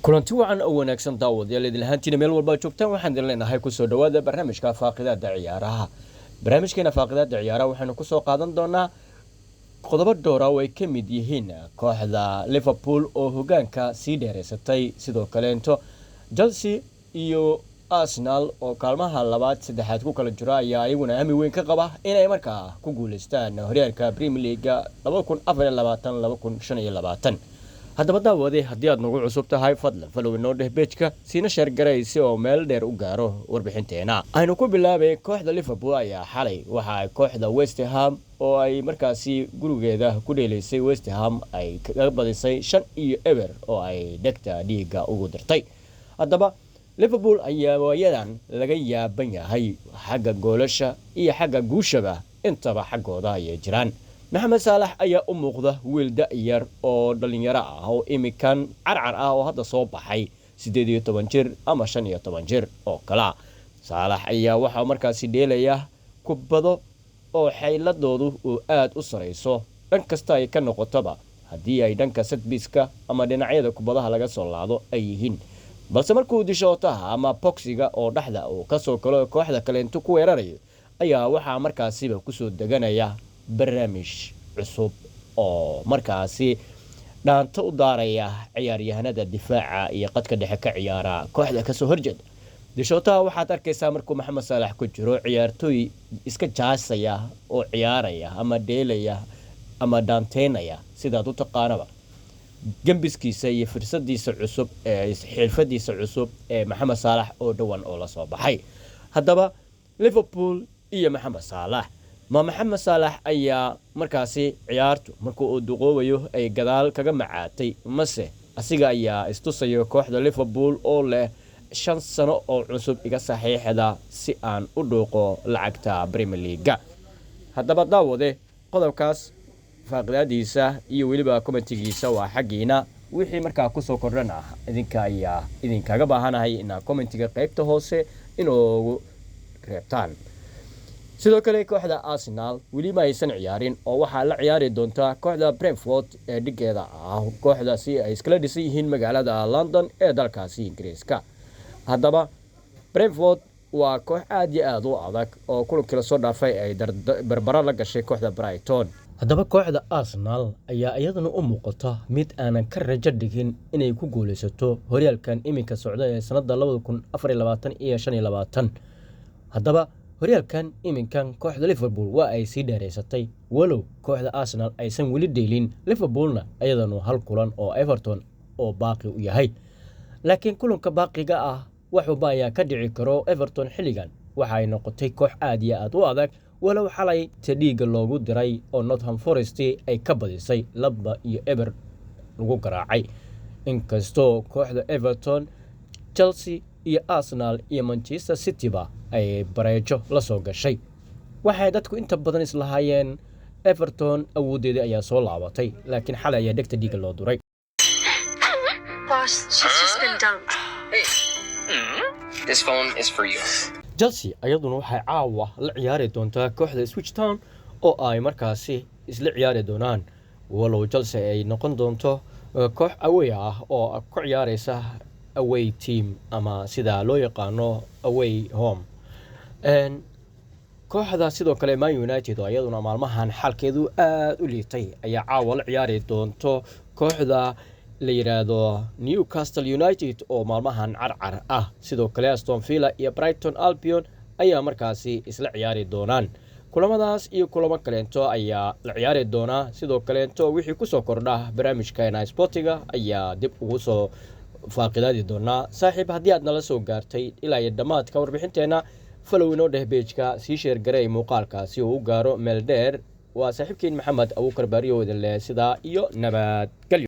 Kulanti wacan oo wanaagsan, daawadayaal, idin lahaantiina meel walba joogtaan, waxaan idin leenahay kusoo dhawaada barnaamijka Faaqidaada Ciyaaraha. Barnaamijkeena Faaqidaada Ciyaaraha waxaynu kusoo qaadan doonaa qodobo dhowra oo ay ka mid yihiin kooxda Liverpool oo hogaanka sii dheereysatay, sidoo kaleento Chelsea iyo Arsenal oo kaalmaha labaad, saddexaad ku kala jiro ayaa ayaguna hami weyn ka qaba inay markaa ku guuleystaan horyaalka Premier League-ga 2024, 2025. Haddaba daawade, haddii aad nagu cusub tahay, fadlan follow inoo dheh page-ka, siina share garaysi oo meel dheer u gaaro warbixinteena. Aynu ku bilaabay, kooxda Liverpool ayaa xalay waxa ay kooxda West Ham oo ay markaasi gurigeeda ku dheeleysay West Ham ay kaga badisay 5-0 oo ay dhegta dhiiga ugu dirtay. Haddaba Liverpool ayaa waayadan laga yaaban yahay, xagga goolasha iyo xagga guushaba intaba xaggooda ayay jiraan. Maxamed Saalax ayaa u muuqda wiil da-yar oo dhalinyaro ah oo imikan carcar ah oo hadda soo baxay, 18 jir ama 15 jir oo kalea. Saalax ayaa waxaa markaasi dheelaya kubado oo xayladoodu uu aada u sareyso, dhan kasta ay ka noqotoba, haddii ay dhanka set piece-ka ama dhinacyada kubadaha laga soo laado ay yihiin. Balse markuu dishootaha ama box-iga oo dhexda uu kasoo galo kooxda kaleentu ku weerarayo, ayaa waxaa markaasiba kusoo deganaya barnaamij cusub oo markaasi dhaanto u daaraya ciyaaryahanada difaaca iyo qadka dhexe ka ciyaara kooxda kasoo horjeeda. Dishootaha waxaad arkaysaa markuu Maxamed Saalax ku jiro ciyaartooy iska jaasaya oo ciyaaraya ama dheelaya ama dhaanteynaya, sidaad u taqaanaba, gembiskiisa iyo fursadiisa cusub ee xirfadiisa cusub ee Maxamed Saalax oo dhowan oo lasoo baxay. Haddaba Liverpool iyo Maxamed Saalax, ma Maxamed Saalax ayaa markaasi ciyaartu marka uu duqoobayo ay gadaal kaga macaatay, mase asiga ayaa istusayo kooxda Liverpool oo leh 5 sano oo cusub iga saxiixda si aan u dhuuqo lacagta Premier League-ga? Haddaba daawade, qodobkaas faaqidaadiisa iyo weliba comment-igiisa waa xaggiina. Wixii markaa kusoo kordhana idinka ayaa idinkaga baahanahay inaa comment-iga qeybta hoose inoogu reebtaan. Sidoo kale kooxda Arsenal weli ma aysan ciyaarin oo waxaa la ciyaari doontaa kooxda Brentford ee dhigeeda ah, kooxdaasi ay iskala dhisan yihiin magaalada London ee dalkaasi Ingiriiska. Haddaba Brentford waa koox aada iyo aada u adag oo kulankii lasoo dhaafay ay barbaro la gashay kooxda Brighton. Haddaba kooxda Arsenal ayaa iyaduna u muuqata mid aanan ka rajo dhigin inay ku guuleysato horyaalkan iminka socda ee sanada 2024 iyo 25. Haddaba horyaalkan iminkan kooxda Liverpool waa ay sii dheereysatay, walow kooxda Arsenal aysan weli dheelin, Liverpoolna iyadanu hal kulan oo Everton oo baaqi u yahay. Laakiin kulanka baaqiga ah waxuba ayaa ka dhici karo. Everton xilligan waxa ay noqotay koox aada iyo aada u adag, walow xalay ta dhiigga loogu diray oo Nottingham Forest ay ka badisay, 2-0 lagu garaacay, inkastoo kooxda Everton, Chelsea iyo Arsenal iyo Manchester Cityba ay bareejo la soo gashay. Waxay dadku inta badan islahaayeen Everton awooddeedii ayaa soo laabatay, laakiin xalay ayaa dhegta dhiigga loo duray. Boss, she's just been dumped. This phone is for you. Chelsea ayaduna waxay caawa la ciyaari doontaa kooxda Ipswich Town oo ay markaasi isla ciyaari doonaan, walow Chelsea ay noqon doonto koox away ah oo ku ciyaareysa away team ama sida loo yaqaano away home. Kooxda sidoo kale Man United oo iyaduna maalmahan xalkeedu aada u liitay ayaa caawa la ciyaari doonto kooxda la yiraahdo Newcastle United oo maalmahan carcar ah. Sidoo kale Aston Villa iyo Brighton Albion ayaa markaasi isla ciyaari doonaan. Kulamadaas iyo kulamo kaleento ayaa la ciyaari doonaa. Sidoo kaleento wixii kusoo kordha barnaamijkeena sportiga ayaa dib ugu soo faaqidaadi doonaa. Saaxiib, haddii aad nala soo gaartay ilaa iyo dhammaadka warbixinteenna, follow inoo dheh page-ka, sii share garey muuqaalka si uu u gaaro meel dheer. Waa saaxiibkiin Maxamed Abuukar Baariyo idin leh sidaa iyo nabadgelyo.